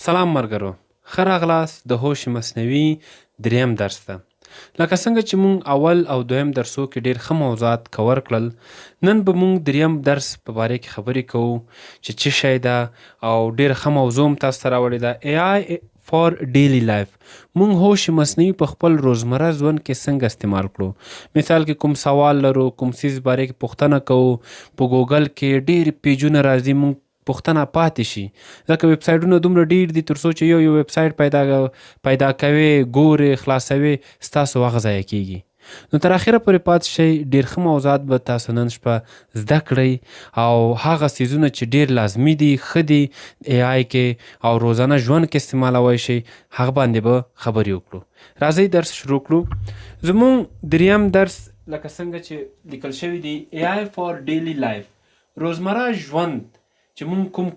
سلام مرګرو ښه راغلاست د هوش مصنوعي دریم درس ته. لکه څنګه چې مونږ اول او دویم درسو کې ډیر ښه موضوعات کور کړل، نن به مونږ دریم درس په باره کې خبرې کوو چې چه شی ده او ډیره ښه موضوع هم تاسو ته راوړې ده، AI for Daily Life، مونږ هوش مصنوعي په خپل روزمره ژوند کې څنګه استعمال کړو. مثال کې کوم سوال لرو، کوم څیز باره کې پوښتنه کوو، په ګوګل کې ډیر پیجونه راځي، مونږ پوښتنه پاتې شي، ځکه ویب سایټونه دومره ډیر دي تر څو چې یو یو ویب سایټ پیدا کوې، ګورې، خلاصوې، ستاسو وخت ضایع کیږي. نو تر اخره پورې پاتې شئ، ډیر ښه موضوعات به تاسو نن شپه زده کړئ او هغه څیزونه چې ډیر لازمي دي، ښه دي ای آی کې او روزانه ژوند کې استعمالوی شئ، هغه باندې به خبرې وکړو. راځئ درس شروع کړو. زموږ دریم درس لکه څنګه چې لیکل شوی دی، ای آی فار ډیلی لایف، روزمره ژوند چې مونږ کوم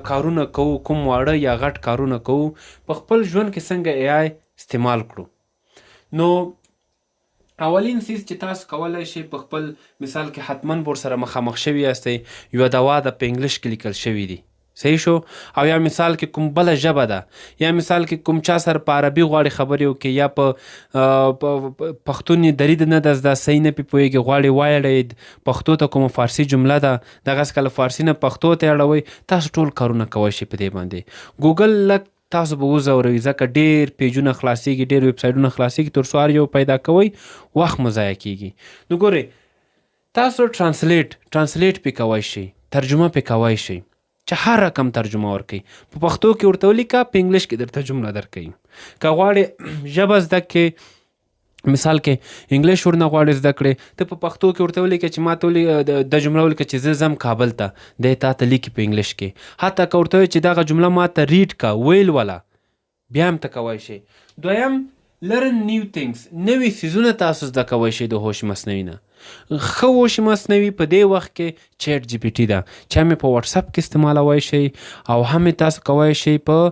کارونه کوو، کوم واړه یا غټ کارونه کوو، په خپل ژوند کې څنګه ای آی استعمال کړو. نو اولین څیز چې تاسو کولای شئ په خپل مثال کې حتما به ورسره مخامخ شوي یاستئ، یوه دوا ده په انګلیش کې لیکل شوي دي، صحیح شو، او یا مثال کې کوم بله ژبه ده، یا مثال کې کوم چا سره په عربي غواړي خبرې وکړي، یا په پښتون یې دري نه ده زده، صحیح نه پې پوهېږي، غواړي وایړئ پښتو ته کومه فارسي جمله ده، دغسې که له فارسي نه پښتو ته اړوئ، تاسو ټول کارونه کوی شئ په دې باندې. ګوګل لږ تاسو به وځوروي، ځکه ډېر پیجونه خلاصېږي، ډېر ویب سایټونه خلاصېږي، تر څو هر یو پیدا کوئ وخت مو ضایع کېږي. نو ګورئ تاسو ټرانسلیټ پې کوی شئ، ترجمه پې کوی شئ، چې هر رقم ترجمه ورکوي، په پښتو کې ورته ولیکه، په انګلیش کې درته جمله درکوي. که غواړې ژبه زده کړې، مثال کې انګلیش ورنه غواړې زده کړې، ته په پښتو کې ورته ولیکه چې ما ته د جمله ولیکه چې زه ځم کابل ته، دی تا ته لیکي په انګلیش کې. حتی که ورته وایې چې دغه جمله ما ته ریډ کا، ویل وله، بیا هم ته کوی شې. دویم، لرن نیو تینګز، نوي څیزونه تاسو زده کوی شئ د هوش مصنوعي نه. ښه هوش مصنوعي په دې وخت کې چیټ جي پي ټي ده، چې هم یې په واتساپ کې استعمالوی شئ او هم یې تاسو کوی شئ په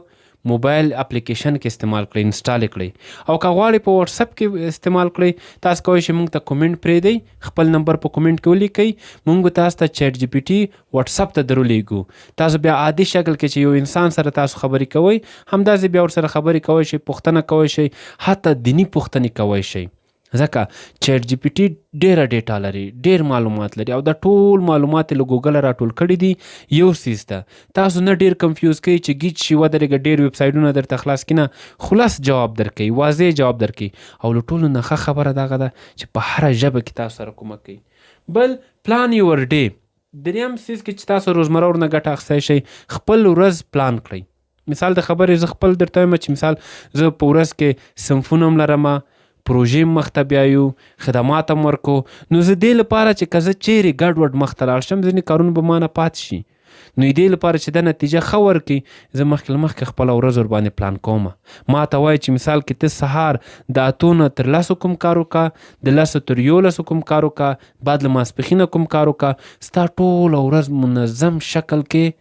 موبایل اپلیکیشن کې استعمال کړئ، انسټال یې کړئ. او که غواړئ په واتساپ کې استعمال کړئ، تاسو کوی شئ موږ ته کومنټ پرېږدئ، خپل نمبر په کومنټ کې ولیکئ، موږ به تاسو ته چیټ جي پي ټي واتساپ ته درولېږو. تاسو بیا عادي شکل کې چې یو انسان سره تاسو خبرې کوئ، همداسې بیا ورسره خبرې کوی شئ، پوښتنه کوی شئ، حتی دیني پوښتنې کوی شئ، ځکه چیټ جي پي ټي ډېره ډیټا لري، ډېر معلومات لري او دا ټول معلومات یې له ګوګله راټول کړي دي یو څیز ته. تاسو نه ډېر کنفیوز کوي چې ګیچ شي ودرېږه، ډېر ویب سایټونه درته خلاص کړي، نه، خلاص جواب درکوي، واضح جواب درکوي. او له ټولو نه ښه خبره دغه ده چې په هره ژبه کې تاسو سره کومک کوي. بل، پلان یور ډے، دریم څیز کې چې تاسو روزمره ورنه ګټه اخیستی شئ، خپل ورځ پلان کړئ. مثال د خبرې زه خپل درته وایم چې مثال زه په ورځ کې صنفونه هم لرم، پروژې هم مخته بیایو، خدمات هم ورکو، نو زه دې لپاره چې که زه چیرې ګډوډ مخته لاړ شم، ځینې کارونه به مانه پاتې شي، نو دې لپاره چې دا نتیجه ښه ورکړي، زه مخکې له مخکې خپله ورځ ورباندې پلان کوم. ما ته وایي چې مثال کې ته سهار د 8 نه تر 10 کوم کار وکړه، د 10 تر 11 کوم کار وکړه، بعد له ماسپښینه کوم کار وکړه، ستا ټوله ورځ منظم شکل کې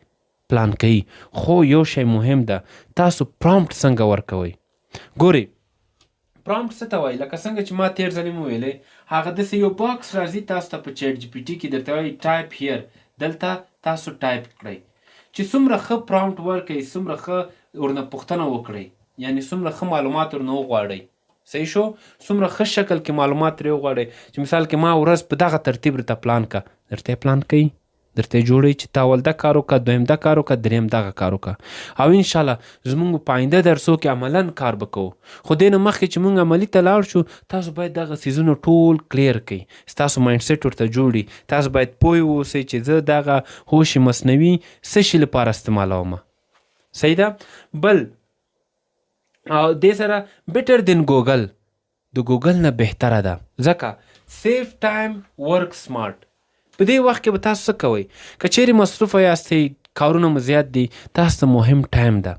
پلان کوي. خو یو شی مهم ده، تاسو پرامپټ څنګه ورکوئ. ګورئ پرامپټ څه ته وایي؟ لکه څنګه چې ما تیر ځل هم ویلې، هغه داسې یو باکس راځي تاسو ته په چیټ جي پي ټي کې، درته وایي ټایپ هیر، دلته تاسو ټایپ کړئ. چې څومره ښه پرامپټ ورکړئ، څومره ښه ورنه پوښتنه وکړئ، یعنی څومره ښه معلومات ورنه وغواړئ، صحیح شو، څومره ښه شکل کې معلومات ترې وغواړئ چې مثال کې ما ورځ په دغه ترتیب درته پلان که، درته یې پلان کوي، درته یې جوړوي چې تا اول دا کار وکړه، دویم دا کار وکړه، دریم دغه کار وکړه. او انشاءالله زمونږ په آینده درسو کې عملا کار به کوو. خو دې نه مخکې چې مونږ عملي ته لاړ شو، تاسو باید دغه څیزونه ټول کلیر کړئ، ستاسو مایند سیټ ورته جوړ وي، تاسو باید پوه اوسئ چې زه دغه هوش مصنوعي څه شي لپاره استعمالوم. صحیح ده. بل او دې سره بیټر دین ګوګل، د ګوګل نه بهتره ده، ځکه سیف ټایم ورک سمارټ. په دې وخت کې به تاسو څه کوئ؟ که چیرې مصروفه یاستئ، کارونه مو زیات دي، تاسو ته مهم ټایم ده،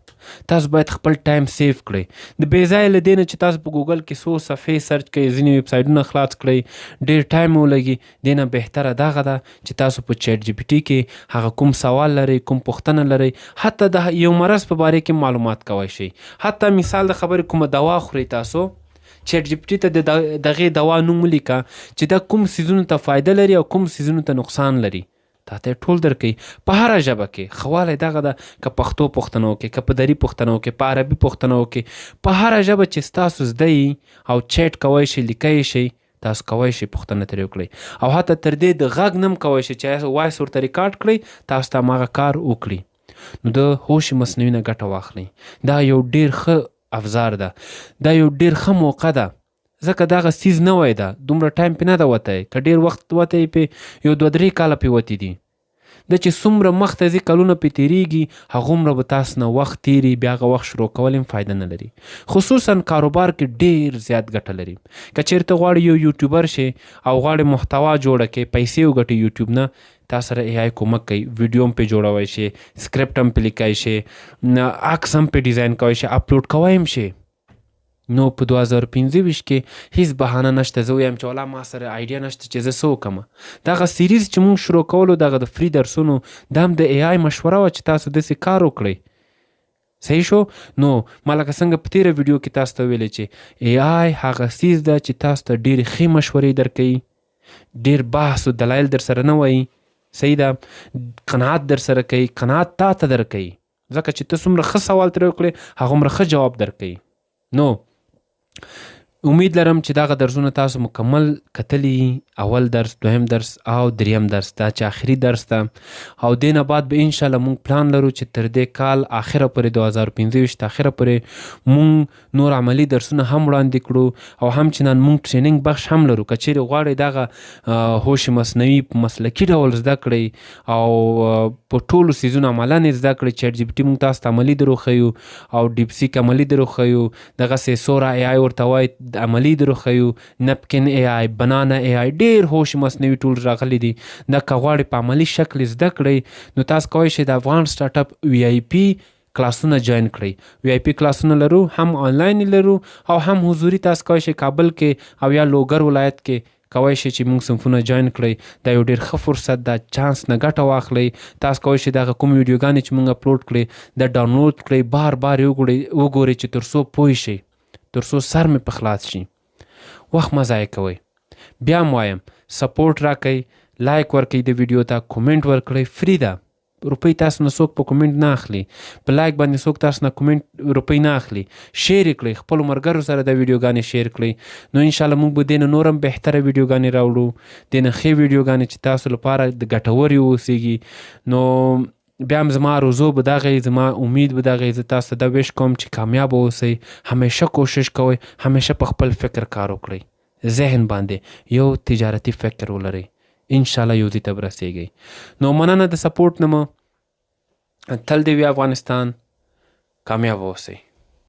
تاسو باید خپل ټایم سیف کړئ. د بې ځایه له دې نه چې تاسو په ګوګل کې څو صفحې سرچ کړئ، ځینې ویب سایټونه خلاص کړئ، ډېر ټایم ولګي، دې نه بهتره دغه ده چې تاسو په چیټ جي پي ټي کې هغه کوم سوال لرئ، کوم پوښتنه لرئ، حتی د یو مرض په باره کې معلومات کوی شئ. حتی مثال د خبرې کومه دوا خورئ، تاسو چیټ جي پي ټي ته د دغې دوا نوم ولیکه چې دا کوم څیزونو ته فایده لري او کوم څیزونو ته نقصان لري. تاته یې ټول درکوي په هره ژبه کې. ښه والی دغه ده که پښتو پوښتنه وکړې، که په دري پوښتنه وکړې، په عربي پوښتنه وکړې، په هره ژبه چې ستاسو زده یي او چیټ کوی شئ، لیکی شئ، تاسو کوی شئ پوښتنه ترې وکړئ او حتی تر دې د غږ نه هم کوی شئ چې وایس ورته ریکارډ کړئ، تاسو ته هماغه کار وکړي. نو د هوش مصنوعي نه ګټه واخلئ، دا یو ډیر ښه افزار ده، دا یو ډیر ښه موقع ده، ځکه دغه څیز نوی ده، دومره ټایم پې نه ده وتی، که ډیر وخت وتی پې یو دوه درې کاله پې وتي دي. ده چې څومره مخته ځي کلونه پې تیریږي هغومره به تاسو نه وخت تیري، بیا هغه وخت شروع کول هم فایده نه لري. خصوصا کاروبار کې ډیر زیات ګټه لري. که چیرته غواړې یو یوټیوبر شې او غواړې محتوا جوړه کړې، پیسې وګټې یوټیوب نه، تا سره ای آی کومک کوي، ویډیو هم پې جوړوی شې، سکرپټ هم پې لیکای شې، عکس هم پې ډیزاین کوی شې، اپلوډ کوی هم شې. نو په 2025 کې هیڅ بهانه نشته زه ویم چې ولا ما سره آیډیا نشته چې زه څه وکم. دغه سیریز چې مونږ شروع کولو، دغه د فري درسونو، دا هم د ای آی مشوره وه چې تاسو داسې کار وکړئ. صحیح شو؟ نو ما لکه څنګه په تیره ویډیو کې تاسو ته ویلې چې ای آی هغه څیز ده چې تاسو ته ډېرې ښې مشورې درکوي، ډېر بحث او دلایل در سره نه وایي، صحیح ده، قناعت در سره کوي، قناعت تا ته درکوي، ځکه چې ته څومره ښه سوال ترې وکړې هغومره ښه جواب درکوي. نو امید لرم چې دغه درسونه تاسو مکمل کتلی، اول درس، دویم درس او دریم درس، دا چې آخري درس ده، او دې نه بعد به انشاءالله مونږ پلان لرو چې تر دې کال آخره پورې 2025 آخره پورې مونږ نور عملي درسونه هم وړاندې کړو، او همچنان مونږ ټریننګ بخش هم لرو. که چیرې غواړئ دغه هوش مصنوعي په مسلکي ډول زده کړئ او په ټولو څیزونو عملا یې زده کړئ، چیټ جي پي ټي مونږ تاسو ته عملي دروښیو او ډیپ سیک عملي دروښیو، دغسې سورا ای آی ورته وایي عملي دروښیو، نپکن ای آی، بنانا ای آی، ډېر هوش مصنوعي ټولز راغلي دي. دا که غواړئ په عملي شکل یې زده کړئ نو تاسو کولی شئ د افغان سټارټ اپ وي آی پي کلاسونه جوین کړئ. وی آی پی کلاسونه لرو، هم آنلاین لرو او هم حضوري. تاسو کولی شئ کابل کې او یا لوګر ولایت کې کولی شئ چې موږ صنفونه جوین کړئ. دا یو ډیر ښه فرصت ده، چانس نه ګټه واخلئ. تاسو کولی شئ دغه کوم ویډیوګانې چې موږ اپلوډ کړې دا ډاونلوډ کړئ، بار بار یې وګورئ چې تر څو پوه شئ، تر څو سر مې په خلاص شي. وخت مه ضایع کوئ. بیا هم وایم سپورټ راکړئ، لایک ورکړئ د ویډیو ته، کومنټ ورکړئ، فري ده، روپۍ تاسو نه څوک په کومنټ نه اخلي، په لایک باندې څوک تاسو نه کومنټ روپۍ نه اخلي. شیر یې کړئ خپلو ملګرو سره، دا ویډیوګانې شیر کړئ. نو انشاءالله موږ به دې نه نور هم بهتره ویډیوګانې راوړو، دې نه ښې ویډیوګانې چې تاسو لپاره د ګټورې واوسېږي. نو بیا هم زما آرزو به دغه وي، زما امید به دغه وي، زه تاسو ته دا ویش کوم چې کامیاب اوسئ، همیشه کوشش کوئ، همیشه په خپل فکر کار وکړئ، ذهن باندې یو تجارتي فکر ولرئ، انشاءالله یو ځای ته به رسېږئ. نو مننه د سپورټ نه مو، تل دې وي افغانستان، کامیاب اوسئ.